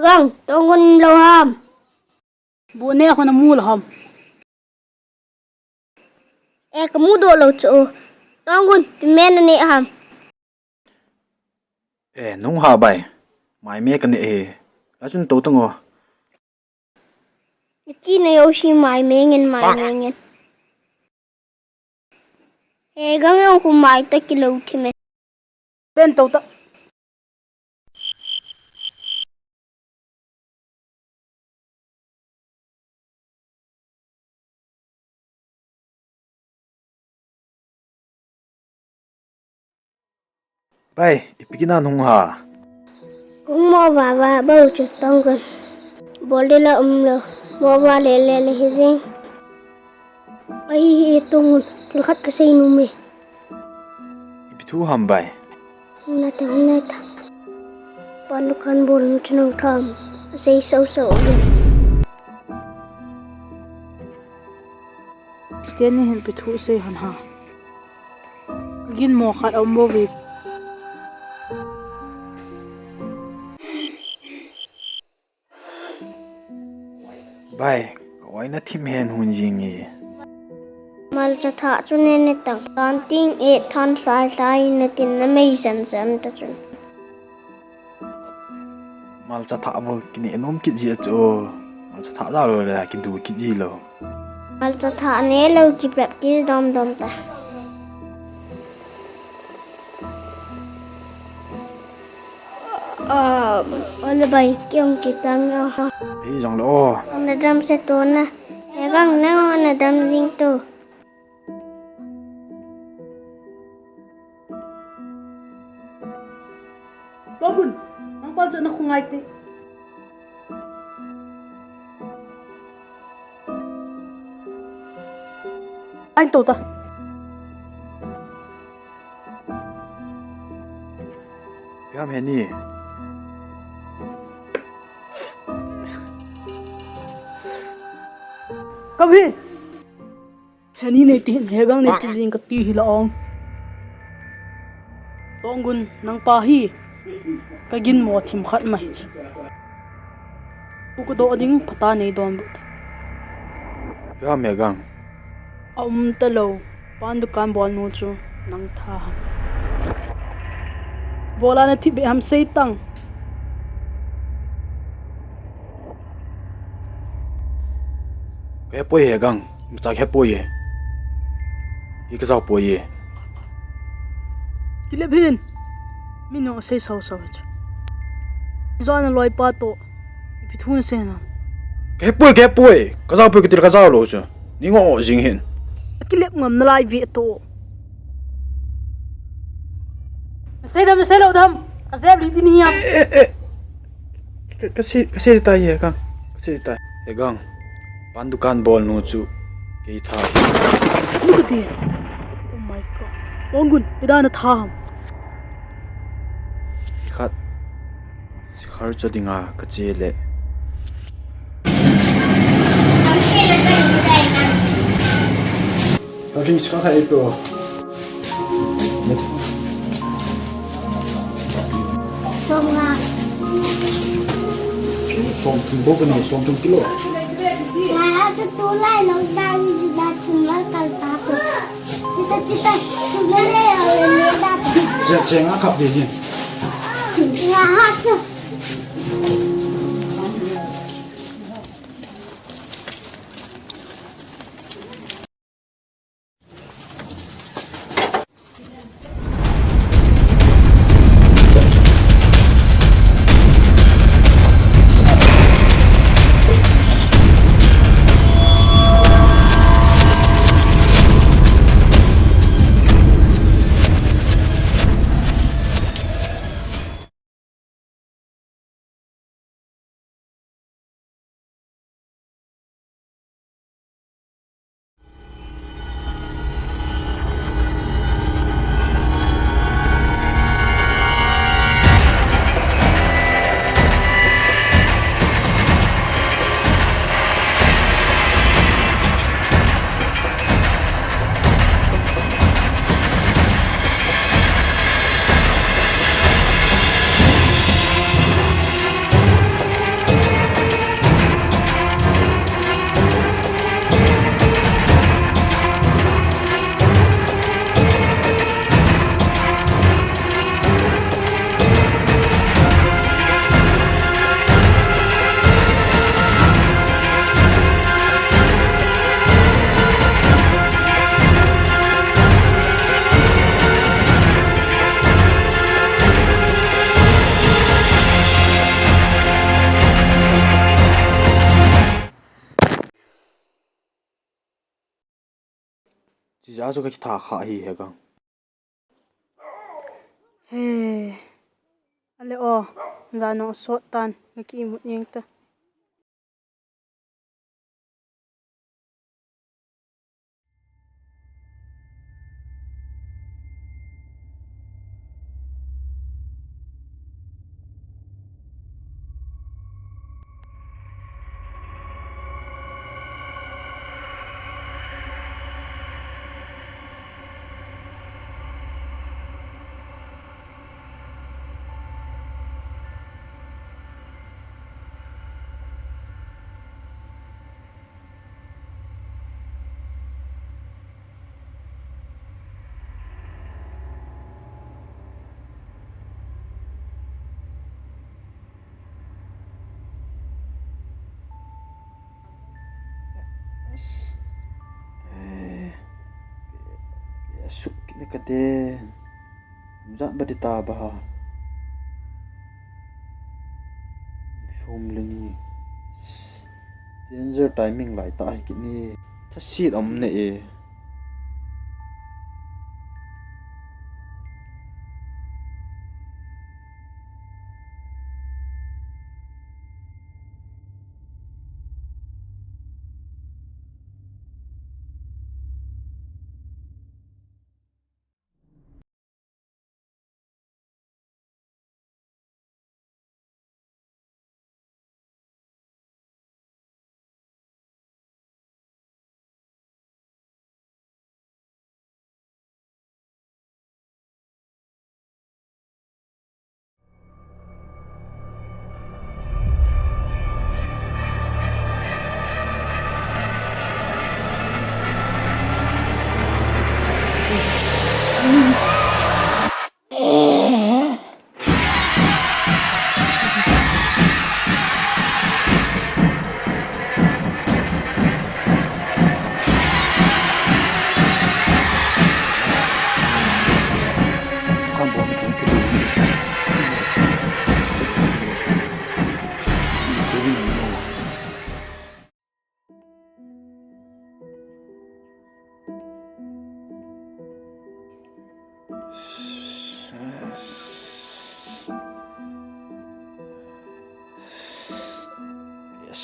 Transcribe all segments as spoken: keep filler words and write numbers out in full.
Bang, Tonggun lou ham. Bu ne khona mu lou ham. E, kamu doh lou chu. Tonggun, ipi mai naneh ham. E, nung ha bai. Mai mai kaneh e. Lachun tou tang o. Nachi na yo si mai mai ngen mai mai ngen. Hegang jong khu mai ta kilou thim e. Pen tou ta. Bai, ipi kina nung ha. Kung mo vava bou chu Tonggun. Bol ding la umlou. Mo va lele le hijing. Ahi hi Tonggun, thil khat kasei nom e. Ipi thu ham bai. Hung nai ta, hung nai ta. Pan dukan bol nu chu nang tham. Asei sau sau le. Stanley hin ipi thu sei hon ha. Gin mo khat aum bou ve. Bai, ka oina thim hen hun jing e. Malcha thah chu nene tang. Tan ting e than hlai hlai na tin na mei san san ta chun. Malcha thah bou kine nom kit ji a chu. Malcha thah ja lou le kidu kit ji lou. Malcha thah ne lou ki practice dom dom ta. Um, ole bai, kei jong kitang o. Ei jong le o. Nadam se to na. Hegang nang o nadam jing to. Tonggun, nang pa chu na khungai te. Ain to ta. Ipi ham heni. Kabi. Heni nei ti hin, Hegang nei ti jing kati hi la ong. Tonggun, nang pa hi. Ka gin mo thim khat ma hi chi. Ku ka do ding pata nei don bu. Ipi ham Hegang. Aum ta lou. Pan dukan bol nu chu nang tha ham. Bol a na thi be ham sei tang. Ka hepoi Hegang, mata ka hepoi e. Kei ka jao poi e. Kilep hin. Mi nung asei sau sau chu. Jao na loi pa to. Ipi thu na sei na. Ka hepoi, ka hepoi. Ka jao poi kati le ka jao lou chu. Nei ngo jing hin. Kilep ngam na lai ve to. Sei dam, sei lou dam. Ka jep li tin hiam. Eh, eh, eh. Ka, ka sei, ka sei tai Hegang. Ka sei tai. Hegang. Pan dukan bol nu chu. Kei tha. Nu ka ti. Oh my God. Tonggun, ipi dan a tha ham. Khat. Sikhar cha dinga ka che le. Ka ring sikhar hai to. Som nga. Som thum bou kani, som thum kilo. Nga ha chu tulai lockdown hi ba thum mal kal ta chu. Tita, tita, sugere, eh, neda. Che, che, nga kap de ni. Nga ha chu. Chija chu ka kitha kha hi he ka. He. Ale o, jan jong asot tan, ka ki imut jeng ta. Suk kine ka den. Jat ba di ta ba. Som le ni. Danger timing lai ta hi kini. Thasit om ne e.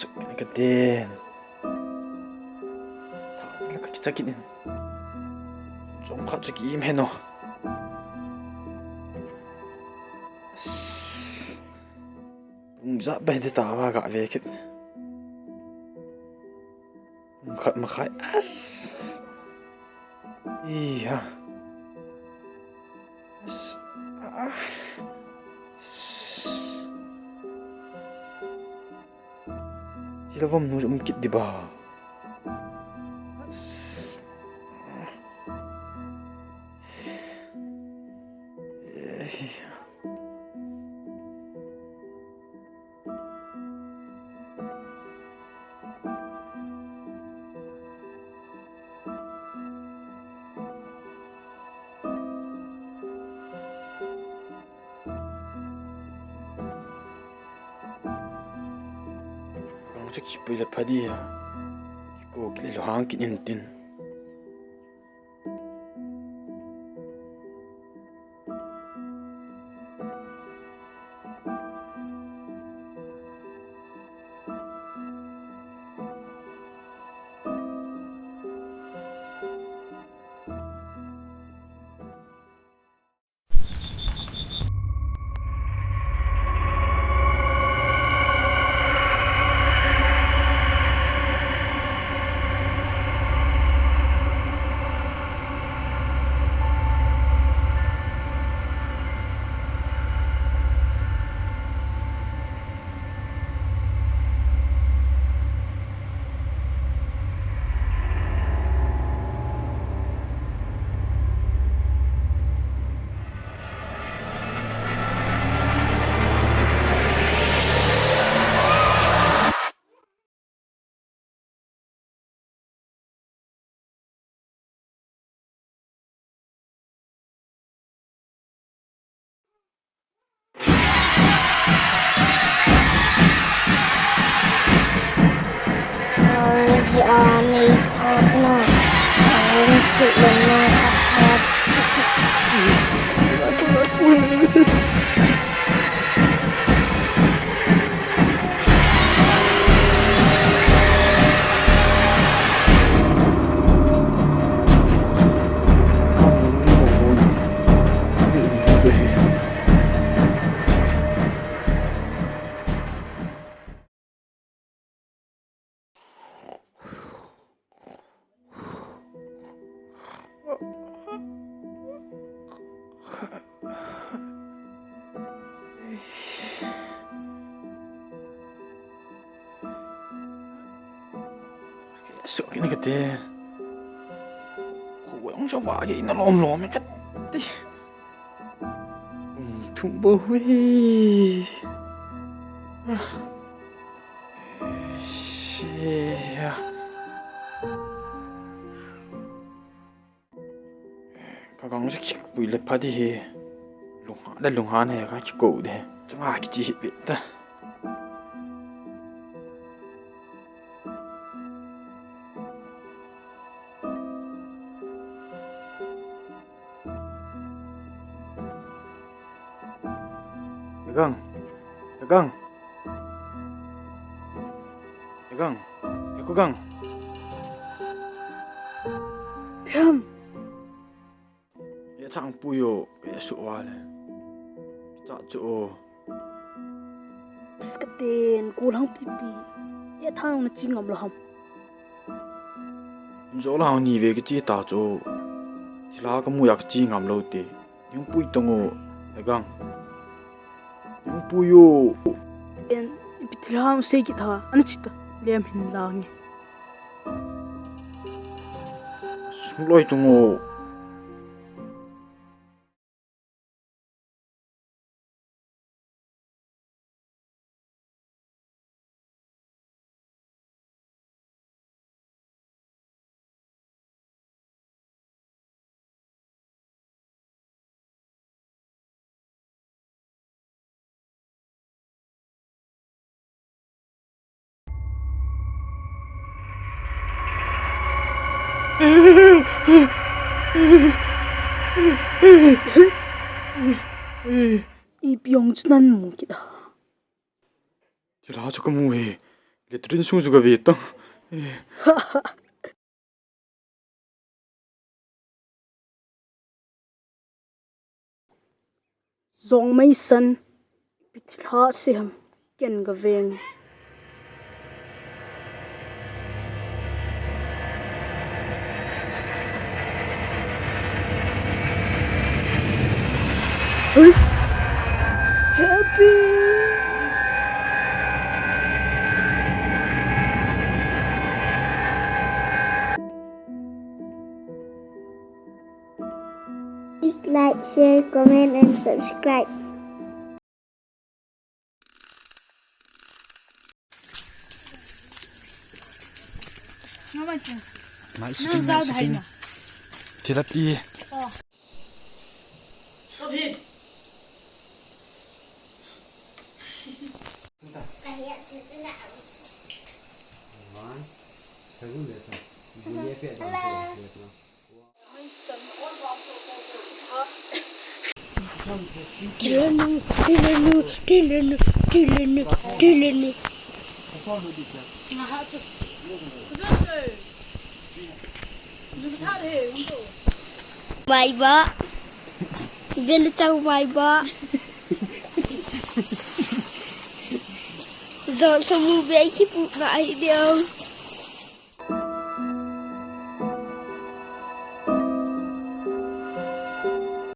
Suk kine ka den. Tha le ka kicha kit in. Chomkhat chu ki im hen o. Pung ja bai de ta va ga ve kit. Pung khat makhai. As. Iya. As. Ah. Thilvom nu um kit di ba. Kang chu kipui le phadi ha. Ko kile lo hang kin in tin. Ji a nei tha china, a hung kit le Suak in kate. Khu jong sa va ke na lom lom kate. Kum thum bou hi. Sia. Ka gang sa kipui le pha di hi. Lunghan le lunghan he ka kikou de. Changa kichi hi bit ta. Egang. Egang. Egang. Eko gang. Tham. E thang puyo, e su wa le. Cha chu o. Skaten, ko lang pipi. E thang na chi ngam lo ham. Zo la ni ve ke chi ta chu. Thila ka mu ya ka chi ngam lo te. Yung pui tong o, Egang. Yung pui o. En, ipi thilha sei kit ha, ana chi ta, lem hin lang e. Sung loi tong o. Ipi jong chu nan mu kit a. Thilha chu ka mu e. Latrine sung chu ka ve tang. Jong mai san, ipi thilha sei ham, ken ka veng. Hui. Happy. Please like, share, comment and subscribe. Mai shooting, mai shooting. Tilapia. Hello. Tilanu, tilanu, tilanu, tilanu, tilanu. Maiba. Bele chau maiba. Jong samu be ki pu na ai deu.